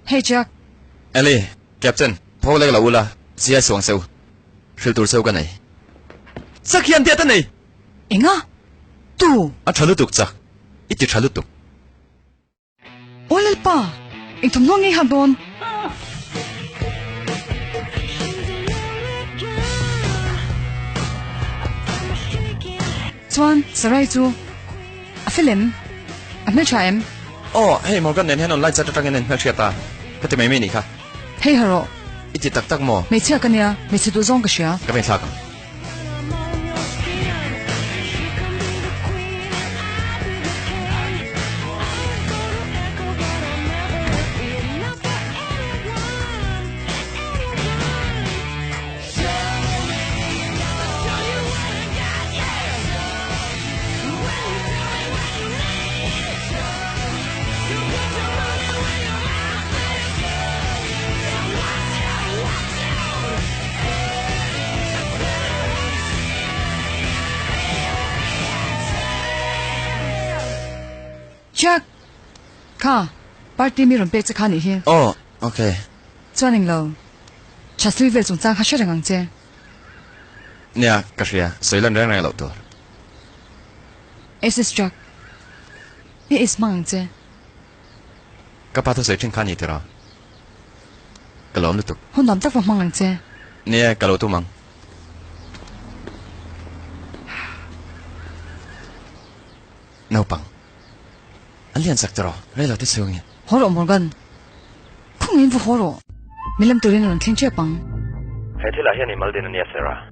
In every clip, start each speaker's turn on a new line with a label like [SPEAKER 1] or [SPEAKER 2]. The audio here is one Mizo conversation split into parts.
[SPEAKER 1] Hey Jack.
[SPEAKER 2] Ellie, Captain, tho lek lo ula, zia suang seu. Hrilh tur cheu ka nei. Chak hian diat a nei!
[SPEAKER 1] Enga? Tu?
[SPEAKER 2] A tha lutuk chak. I ti tha lutuk.
[SPEAKER 1] Aw Lalpa! Eng thawmhnaw nge i hak dawn? Chuan Sarai chu a fel em? A hmeltha em?
[SPEAKER 2] Aw, hei Morgan nen hian online chat atangin an hmelhriat a, ka ti mai mai nih kha.
[SPEAKER 1] Hei ha rawh.
[SPEAKER 2] I ti tak tak maw?
[SPEAKER 1] Hmeichhia ka nia, hmeichhe duh zawng ka hria.
[SPEAKER 2] Ka vengthlak ang.
[SPEAKER 1] Jack! Kha, party mi rawn pek che kha nih hi.
[SPEAKER 2] Aw, ok.
[SPEAKER 1] Chuan englo, Chhaslui vel chungchang kha hre reng ang che.
[SPEAKER 2] Nia, ka hria, sawi lan reng reng loh tur.
[SPEAKER 1] SS Jack, i ace hmang ang che.
[SPEAKER 2] Ka pa thusawi thin kha ni tiraw? Ka lawm lutuk.
[SPEAKER 1] Hun nuam tak va hmang ang che.
[SPEAKER 2] Nia, ka lo tum ang. Naupang, an lian chak tiraw? Rei lo te chhungin.
[SPEAKER 1] Haw rawh Morgan. Khawngaihin va haw rawh. Mi lam turin a rawn thleng tep ang.
[SPEAKER 2] He thilah hian i mal din a nia Sarah.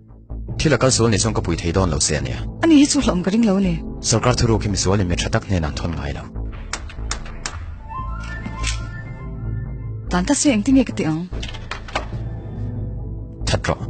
[SPEAKER 2] Thil a kal sual nih chuan ka pui thei dawn lo se a nia.
[SPEAKER 1] Ani hi chu hlauhawm ka ring lo a ni.
[SPEAKER 2] Sorkar thuruk hi misualin mi tha tak hnenah an thawn ngai lo.
[SPEAKER 1] Tan ta se engtin nge ka tih ang?
[SPEAKER 2] That rawh.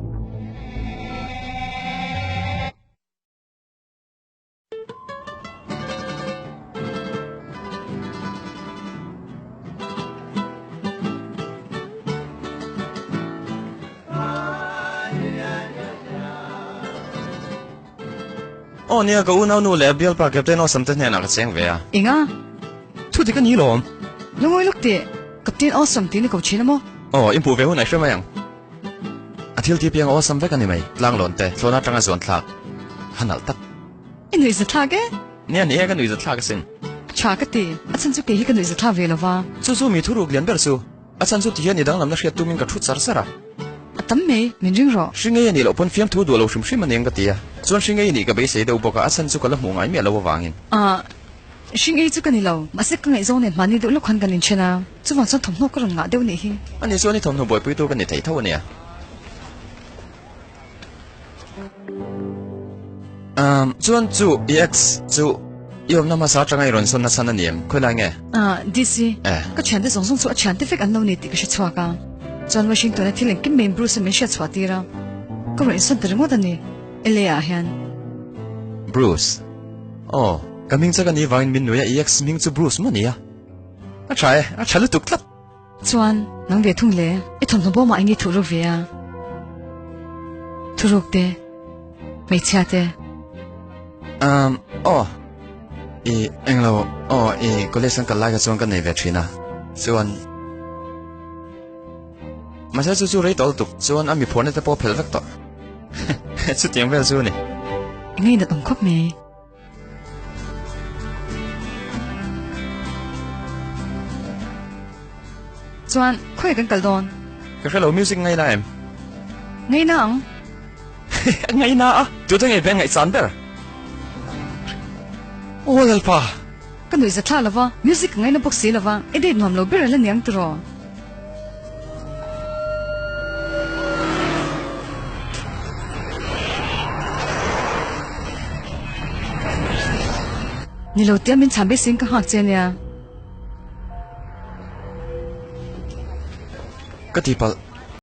[SPEAKER 2] Aw nia ka unau nu leh a bialpa Captain Awesome te hnenah ka cheng ve a.
[SPEAKER 1] Enga?
[SPEAKER 2] Thu dik a ni lawm.
[SPEAKER 1] Lungawi lawk teh, Captain Awesome tiin i ko thin a maw?
[SPEAKER 2] Aw, i hmuh ve hunah i hre mai ang. A thil ti piang awesome vek a ni mai, tlanglawn te, thlawna atanga zuan thlak a nalh tak.
[SPEAKER 1] I nuihza thlak e?
[SPEAKER 2] Nia ni e, ka nuihza thlak asin.
[SPEAKER 1] Tha ka ti, a chhan chu kei hi ka nuihza thlak ve lo va.
[SPEAKER 2] Chu chu mi thuruk lian ber chu, a chhan chu ti hian i danglamna hriat tumin ka thu char char a.
[SPEAKER 1] A tam mai, min ring rawh.
[SPEAKER 2] Hri ngei a nih loh pawn fiamthu duah lo hrim hrim a ning ka ti a, chuan hri ngei a nih ka beisei deuh bawk a, a chhan chu ka la hmuh ngai miah lo avangin.
[SPEAKER 1] Ah, hri ngei chu ka ni lo, mahse ka ngaihzawng nen hmani deuh lawk khan kan inthen a. Chuvang chuan thawmhnaw ka rawn ngah deuh nih hi.
[SPEAKER 2] Ani chuan i thawmhnaw buaipuitu ka ni thei tho a nia. Umm, chuan chu i ex chu i awmna hmasa atanga i rawn sawn na chhan a ni em? Khawi lai nge?
[SPEAKER 1] Ah, DC, ka thiante zawng zawng chu a thiante vek an lo ni tih ka hre chhuak a. Chuan Washington-a thil engkim maiin Bruce-a min hriat chhuah tir a. Ka rawn insawn ta ringawt a ni, LA ah hian.
[SPEAKER 2] Bruce, Aw, ka hming che ka nih vangin min nui a, i ex hming chu Bruce maw ni a? A tha e, a tha lutuk tlat.
[SPEAKER 1] Chuan, nang ve thung le, i thawmhnaw bawmah eng nge thuh ruk ve a? Thuruk te, hmeichhia te.
[SPEAKER 2] Um, aw, i englo, aw, i college kan kal lai kha chuan ka nei ve thin a. Chuan, mahse chu chu rei tawh lutuk, chuan a mi phuarna te pawh a phelh vek tawh. Chutiang vel chu a ni.
[SPEAKER 1] Eng nge i nat awm khawp mai? Chuan khawi kan kal dawn?
[SPEAKER 2] Ka hre lo music ngai na em?
[SPEAKER 1] Ngai na ang.
[SPEAKER 2] Ngai na a, tute ngei beng ngaihsan ber. Aw Lalpa!
[SPEAKER 1] Ka nuih za thla lova, music ka ngaina bawk si lova, i date nuam lo ber a la niang tiraw? Ni lo tia min chhan beisin ka nghak che nia.
[SPEAKER 2] Ka ti palh.